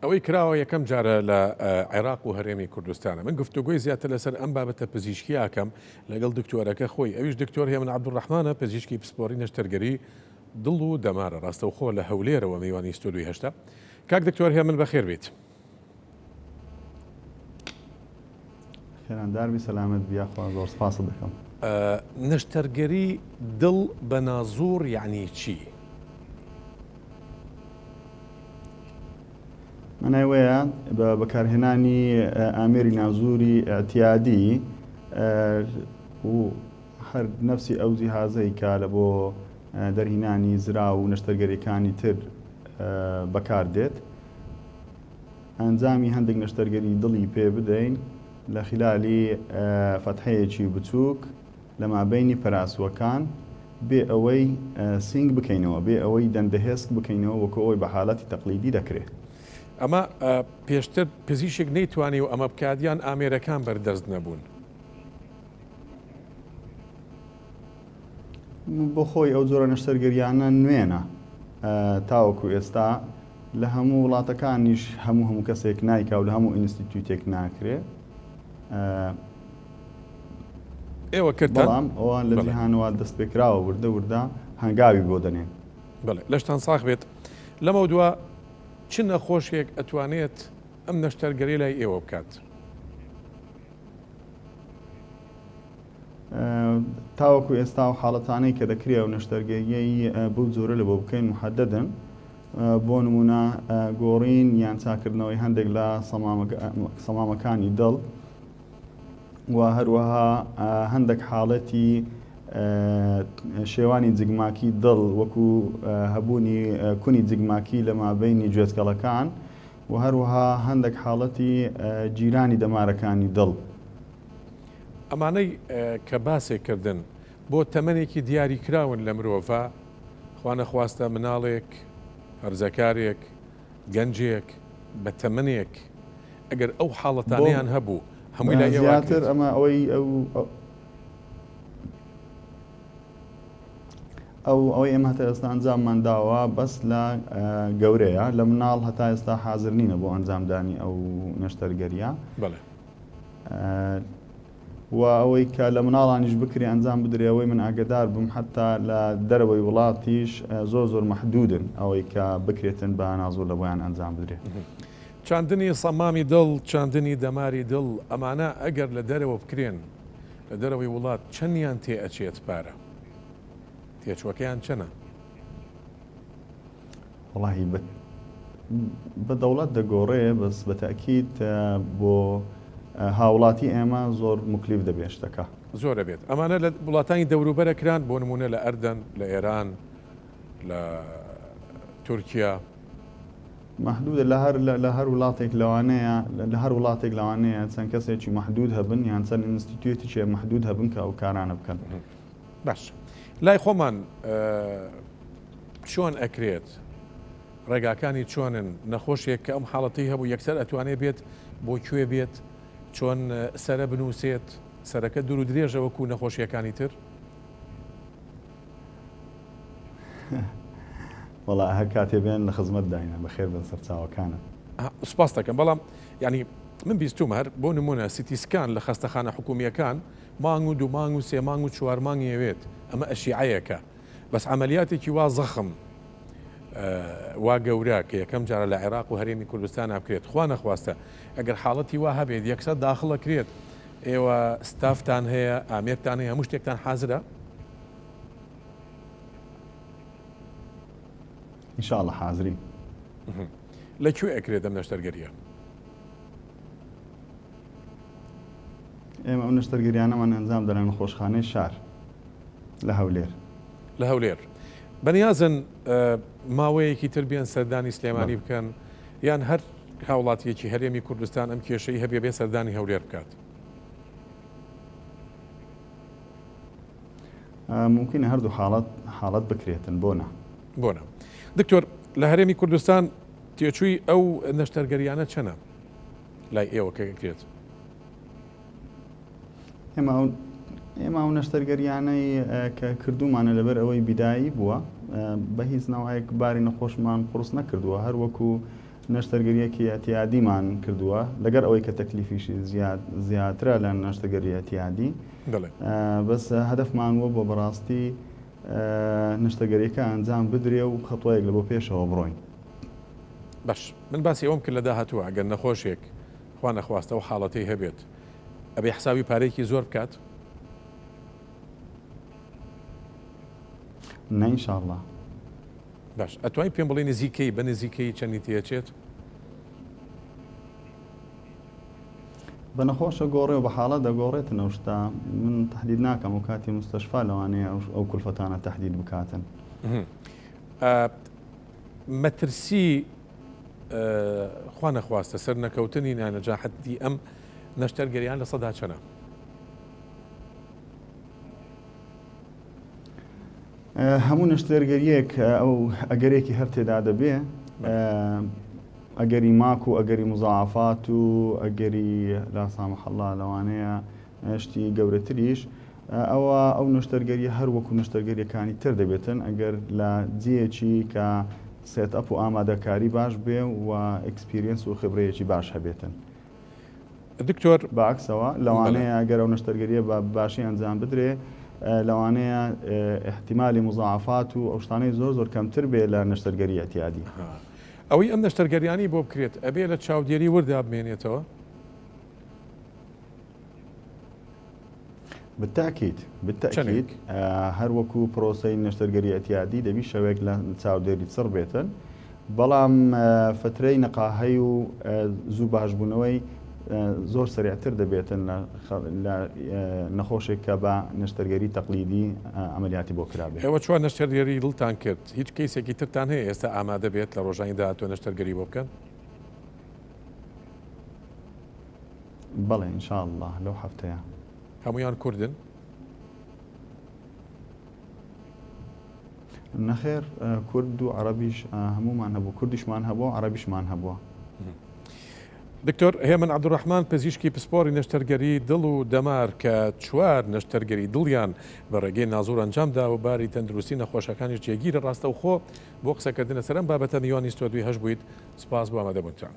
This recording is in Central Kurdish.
ئەوەی کراوە یەکەم جارە لە عێراق و هەرێمی کوردستانە. من گفتوگۆی زیاتر لەسەر ئەم بابەتە پزیشکی ئەکەم لەگەڵ دکتۆرەکە خۆی ئەویش دکتۆر هێمن عەبدولڕەحمانە پزیشکی پسپۆڕی نەشتەرگەری دڵ و دەمارە ڕاستەوخۆ لە هەولێرەوە میوانی ستۆدیۆی هەشتە. کاک دکتۆر هێمن بەخێر بێیت. خێراندار بی سەلامەت بی یاخوا زۆر سپاست دەکەم. نەشتەرگەری دڵ بە نازوڕ یەعنی چی؟ مانای وەیە بە بەکارهێنانی ئامێری نازوری ئیعتیادی و هەر نەفسی ئەو جیهازەی کە لە بۆ دەرهینانی زراو و نەشتەرگەریەکانی تر بەکار دێت ئەنجامی هەندێک نەشتەرگەری دڵی پێ بدەین لە خلالی فەتحەیەکی بچووک لە مابەینی پەراسووەکان بێ ئەوەی سینگ بکەینەوە، بێ ئەوەی دەندەهێسک بکەینەوە وەکو ئەوەی بە حالەتی تەقلیدی دەکرێ. ئەمە پێشتر پزیشک نەیتوانیوە ئەمە بکات یان ئامێرەکان بەردەست نەبوون؟ بۆ خۆی ئەو جۆرە نەشتەرگەریانە نوێنە تاوەکو ئێستا لە هەموو وڵاتەکانیش هەموو هەموو کەسێک نایکا و لە هەموو ئینستیتوتێک ناکرێ. ئێوە کردتان؟ بەڵام ئەوە لە جیهانەوە دەست پێکراوە وردە وردە هەنگاوی بۆ دەنێن. بەڵێ لەشتان ساغ بێت. لەمەودوا چ نەخۆشێک ئەتوانێت ئەم نەشتەرگەریە لای ئێوە بکات؟ تاوەکو ئێستا ئەو حاڵەتانەی کە دەکرێ ئەو نەشتەرگەریەی بەو جۆرە لە بۆ بکەین محەدەدن بۆ نمونە گۆڕین یان چاکردنەوەی هەندێک لە سەمامەکانی دڵ و هەروەها هەندێک حاڵەتی شێوانی جگماکی دڵ وەکو هەبوونی کونی جگماکی لە مابینی گوێچکەڵەکان و هەروەها هەندێک حاڵەتی گیرانی دەمارەکانی دڵ. ئەمانەی کە باسێک کردن بۆ تەمەنێکی دیاری کراون لە مرۆڤا، خوانەخواستە مناڵێک، هەرزەکارێک، گەنجێک بە تەمەنێک ئەگەر ئەو حاڵەتانەیان هەبوو هەمووی لای ئێوە زیاتر ئەمە ئەوەی ئەو ئەو ئەوەی ئێمە هەتا ئێستا ئەنجاممان داوە بەس لە گەورەیە لە مناڵ هەتا ئێستا حاضر نینە بۆ ئەنجامدانی ئەو نەشتەرگەریە بەڵێ و ئەوەی کە لە مناڵانیش بکرێ ئەنجام بدرێ ئەوەی من ئاگەدار بم حەتا لە دەرەوەی وڵاتیش زۆر زۆر مەحدودن ئەوەی کە بکرێتن بە نازۆر لە بۆیان ئەنجام بدرێ. چاندنی سەمامی دڵ، چاندنی دەماری دڵ، ئەمانە ئەگەر لە دەرەوە بکرێن، لە دەرەوەی وڵات چەندیان تێ ئەچێت پارە؟ تێچووەکەیان چەنە؟ وەڵاهی بە بە دەوڵەت دەگۆڕێ بەس بە تەئکید بۆ هاوڵاتی ئێمە زۆر موکلیف دەبێ شتەکە. زۆر ئەبێت. ئەمانە لە وڵاتانی دەوروبەرە کران بۆ نموونە لە ئەردەن، لە ئێران، لە تورکیا. مەحدودە لە هەر لە هەر وڵاتێک لەوانەیە لە هەر وڵاتێک لەوانەیە چەند کەسێکی مەحدود هەبن یان چەند ئینستیتیوتێکی مەحدود هەبن کە ئەو کارانە بکەن. باش لای خۆمان چۆن ئەکرێت ڕێگاکانی چۆنن نەخۆشێک کە ئەم حاڵەتی هەبوو یەکسەر ئەتوانێت بێت بۆ کوێ بێت چۆن سرە بنووسێت سەرەکە دوور و درێژە وەکو نەخۆشیەکانی تر وەڵا هەر کاتێ بێن لە خزمەت داینە بەخێر بن سەرچاوەکانە سپاس دەکەم بەڵام ینی من بیستومە هەر بۆ نمونە CT scan لە خەستەخانە حکومیەکان مانگ و دوو مانگ و سێ مانگ و چوار مانگی ئەوێت ئەمە ئەشیعەیەکە بەس عەمەلیاتێکی وا زەخم وا گەورە کە یەکەم جارە لە عێراق و هەرێمی کوردستان بکرێت خوا نەخواستە ئەگەر حاڵەتی وا هەبێت یەکسەر داخڵە کرێت ئێوە ستافتان هەیە ئامێرتان هەیە هەموو شتێکتان حازرە إن شاء الله حازرین لە کوێ ئەکرێت ئەم نەشتەرگەریە؟ ئێمە ئەو نەشتەرگەریانەمان ئەنجام دا لە نەخۆشخانەی شار لە هەولێر. لە هەولێر. بەنیازن ماوەیەکی تر بێن سەردانی سلێمانی بکەن یان هەر هاوڵاتیەکی هەرێمی کوردستان ئەم کێشەی هەبێ بێ سەردانی هەولێر بکات؟ ممکنە هەردوو حاڵەت حاڵەت بکرێتن بۆ نا. بۆ نا. دکتۆر لە هەرێمی کوردستان تێچووی ئەو نەشتەرگەریانە چەنە؟ لای ئێوە کە کرێت؟ ئێمە ئەو ئێمە ئەو نەشتەرگەریانەی کە کردومانە لەبەر ئەوەی بیدایی بووە بە هیچ نەوەیەک باری نەخۆشمان قورس نەکردووە هەر وەکو نەشتەرگەریەکی ئیعتیادیمان کردووە لەگەر ئەوەی کە تەکلیفیشی زیاد زیاترە لە نەشتەگەری ئیعتیادی بەس هەدەفمان وە بۆ بەڕاستی نەشتەرگەریەکە ئەنجام بدرێ و خەتوەیەک لە بۆ پێشەوە بڕۆین. باش من باسی ئەوەم کرد لە داهاتووە ئەگەر نەخۆشێک خوا نەخواستە ئەو حاڵەتەی هەبێت ئەبێ حسابی پارەیەکی زۆر بکات؟ نە ان شاء اللە. باش ئەتوانی پێم بڵێی نزیکەی بە نزیکەی چەندی تێچێت؟ بە نەخۆشە گۆڕێ و بە حاڵەت دەگۆڕێتن ئەو شتە من تەحدید ناکەم و کاتی مستەشفا لەوانەیە ئەو کولفەتانە تەحدید بکاتن. مەترسی خوا نەخواستە سەر نەکەوتنی نانەجاحەتی ئەم نەشتەرگەریان لە سەدا چەنە؟ هەموو نەشتەرگەریەک ئەو ئەگەرێکی هەر تێدا دەبێ ئەگەری ماک و ئەگەری مزاعفات و ئەگەری لا سامح الله لەوانەیە شتی گەورەتریش ئەوە ئەو نەشتەرگەریە هەر وەکو نەشتەرگەریەکانی تر دەبێتن ئەگەر لە جێیەکی کە set up و ئامادەکاری باش بێ و experience و خبرەیەکی باش هەبێتن. دکتۆر. بە عەکسەوە لەوانەیە گەر ئەو نەشتەرگەریە بە باشی ئەنجام بدرێ لەوانەیە ئیحتیمالی مزاعەفات و ئەو شتانەی زۆر زۆر کەمتر بێ لە نەشتەرگەری ئیعتیادی. ئەوەی ئەم نەشتەرگەریانەی بۆ بکرێت ئەبێ لە چاودێری وردا بمێنێتەوە؟ بالتاکید بالتاکید هەر وەکو پرۆسەی نەشتەرگەری ئەتیادی دەبی شەوێک لە چاودێری چڕ بێتن بەڵام فترەی نەقاهەی و زوو باشبوونەوەی زۆر سەریعتر دەبێتن لە نەخۆشێک کە بە نەشتەرگەری تەقلیدی عملیاتی بۆ کرابێت. ئێوە چوار نەشتەرگەری دڵتان کرد هیچ کەیسێکی ترتان هەیە ئێستا ئامادە بێت لە ڕۆژانی داهاتوو نەشتەرگەری بۆ بکەن؟ بەڵێ ان شاء اللە لەو هەفتەیە. هەموویان کوردن؟ نەخێر کورد و عەڕەبیش هەموومان هەبوو کوردیشمان هەبووە عەڕەبیشمان هەبووە. دکتۆر هێمن عەبدولڕەحمان پزیشکی پسپۆڕی نەشتەرگەری دڵ و دەمار کە چوار نەشتەرگەری دڵیان بە ڕێگەی نازوور ئەنجام داوە و باری تەندروستی نەخۆشەکانیش جێگیرە ڕاستەوخۆ بۆ قسەکردن لەسەر ئەم بابەتە میوانی ستۆدیۆی هەشت بوویت سوپاس بۆ ئامادەبوونتان.